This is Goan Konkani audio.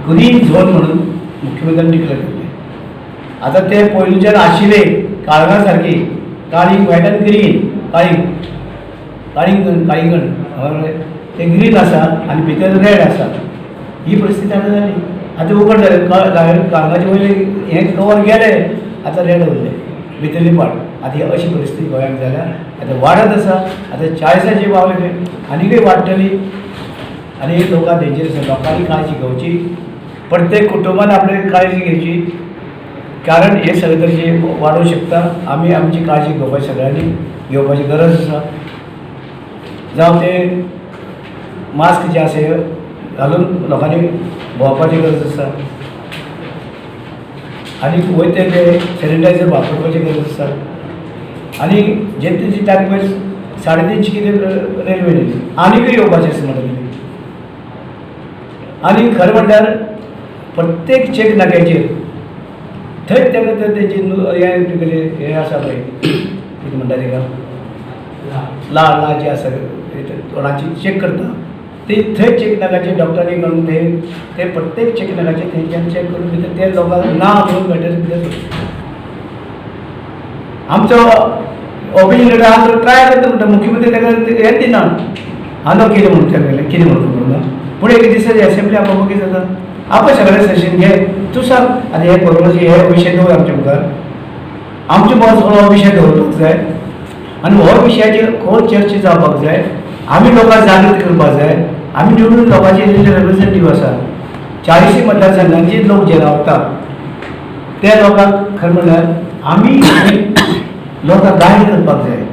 ग्रीन झोन म्हणून मुख्यमंत्र्यांनी डिक्लेअर केल्लें. आतां ते पयलूच्यान आशिल्ले काळंगा सारकी, काळींग व्हायट आनी ग्रीन, काळींग काळींग काळिंगण ते ग्रीन आसा आनी भितर रेड आसा. ही परिस्थिती आतां जाली. आतां उगड जालें, काळंगाचे वयले हें कवर गेलें, आतां रेड उरलें भितरली पार्ट. आतां ही अशी परिस्थिती गोंयांत जाल्या. आतां वाडत आसा. आतां 40चे पावले, आनीकय वाडटली. आनी लोकांक डेंजरस आसा. लोकांनी काळजी घेवची, प्रत्येक कुटुंबान आपली काळजी घेवची, कारण हे सगळे तरेचे वाडोवंक शकता. आमी आमची काळजी घेवपाची, सगळ्यांनी घेवपाची गरज आसा. जावं ते मास्क जे आसा हे घालून लोकांनी भोंवपाची गरज आसा, आनी वयता ते सॅनिटायझर वापरपाची गरज आसा. आनी जे तेजी तारीख पळय 350 कितें रेल्वे आनीकय येवपाचें आसा म्हणटा तुमी. आनी खरें म्हणल्यार प्रत्येक चेक नाक्याचेर थंय ताका तेंची हें केलें, हें आसा पळय, कितें म्हणटा तेका, लाळ लाळ जी आसा तोंडाची चॅक करता ती थंय चेक नाकाचेर डॉक्टरांनी करून ते ते प्रत्येक चेक नाकाचेर थंयच्यान चॅक करून भितर ते लोकांक ना म्हणून मेळटलें भितर सोडटा. आमचो ऑपिनियन लिडर आहा तो ट्राय करता म्हणटा, मुख्यमंत्री ताका हें दिना, हांव कितें म्हणून ताका कितें म्हणून खबर ना. पूण एक दीस एसेंब्ली आपोवपाक कितें जाता, आपय सगळें सेशन घे, तूं सांग. आतां हे कोरोनाचे हे विशय दवर आमच्या मुखार, आमच्या मुखार सगळो विशय दवरपाक जाय आनी हो विशयाचेर खोल चर्चा जावपाक जाय. आमी लोकांक जागृत करपाक जाय. आमी निवडून लोकांचे रिप्रेझेंटेटीव आसा. 40 मतदारसंघांचे लोक जे रावता त्या लोकांक खरें म्हणल्यार आमी लोकांक गायड करपाक जाय.